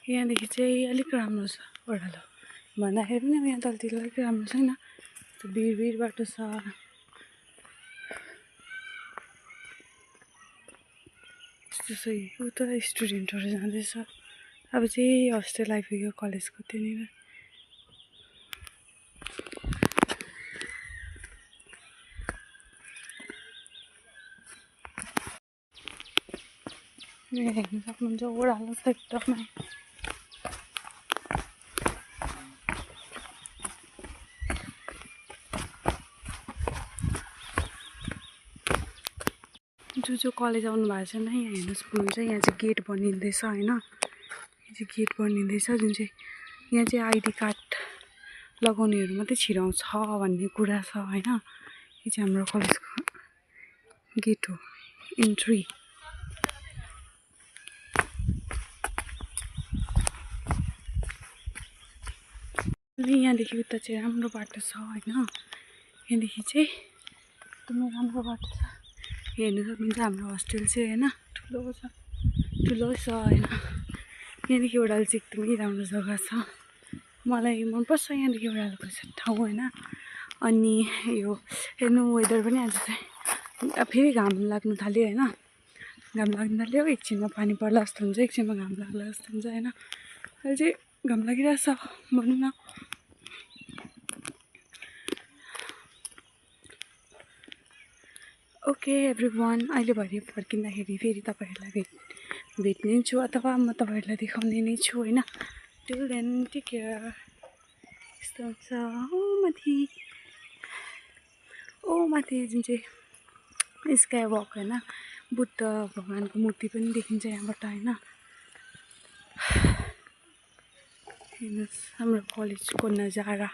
यहाँदेखि चाहिँ अलिक राम्रो छ ओह्रालो भन्दाखेरि पनि यहाँ तलतिर अलिक राम्रो छैन, भिड बाटो छ। त्यस्तो छ उता स्टुडेन्टहरू जाँदैछ। अब चाहिँ हस्टेल आइपुग्यो कलेजको त्यहाँनिर। हेर्नु सक्नुहुन्छ ओह्रालो छ एकदमै। जो कलेज आउनु भएको छैन यहाँ हेर्नु सक्नुहुन्छ, यहाँ चाहिँ गेट बनिँदैछ होइन। यहाँ चाहिँ गेट बनिँदैछ जुन चाहिँ यहाँ चाहिँ आइडी कार्ड लगाउनेहरू मात्रै छिराउँछ भन्ने कुरा छ होइन। यो चाहिँ हाम्रो कलेजको गेट हो, इन्ट्री। यहाँदेखि उता चाहिँ राम्रो बाटो छ होइन। यहाँदेखि चाहिँ एकदमै राम्रो बाटो छ। हेर्नु सक्नुहुन्छ हाम्रो हस्टेल चाहिँ होइन ठुलो छ होइन। यहाँदेखि ओह्रालो चाहिँ एकदमै राम्रो जग्गा छ, मलाई मनपर्छ यहाँदेखि ओह्रालोको ठाउँ होइन। अनि यो हेर्नु वेदर पनि आज चाहिँ फेरि घाम लाग्नु थाल्यो होइन। घाम लाग्नु थाल्यो, एकछिनमा पानी पर्ला जस्तो हुन्छ, एकछिनमा घाम लाग्ला जस्तो हुन्छ होइन। अहिले चाहिँ घाम लागिरहेछ भनौँ न। ओके एभ्रिवान, अहिले भरे फर्किँदाखेरि फेरि तपाईँहरूलाई भेट्ने छु अथवा म तपाईँहरूलाई देखाउने नै छु होइन। Till then take care. यस्तो हुन्छ माथि जुन चाहिँ स्काई वक होइन, बुद्ध भगवानको मूर्ति पनि देखिन्छ यहाँबाट होइन। हेर्नुहोस् हाम्रो कलेजको नजारा।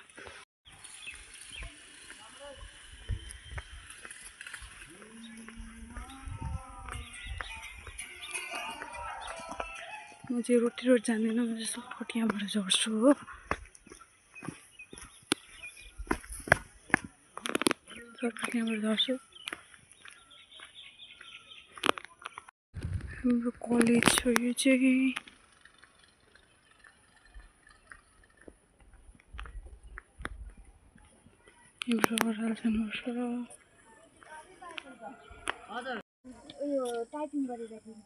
म चाहिँ रोड जान्दिनँ, म चाहिँ सर्टकट यहाँबाट झर्छु हो। सर्टकट यहाँबाट झर्छु। हाम्रो कलेज हो यो चाहिँ। हाम्रो ओह्रालो जानुपर्छ। उयो टाइपिङ गरेर दिनु।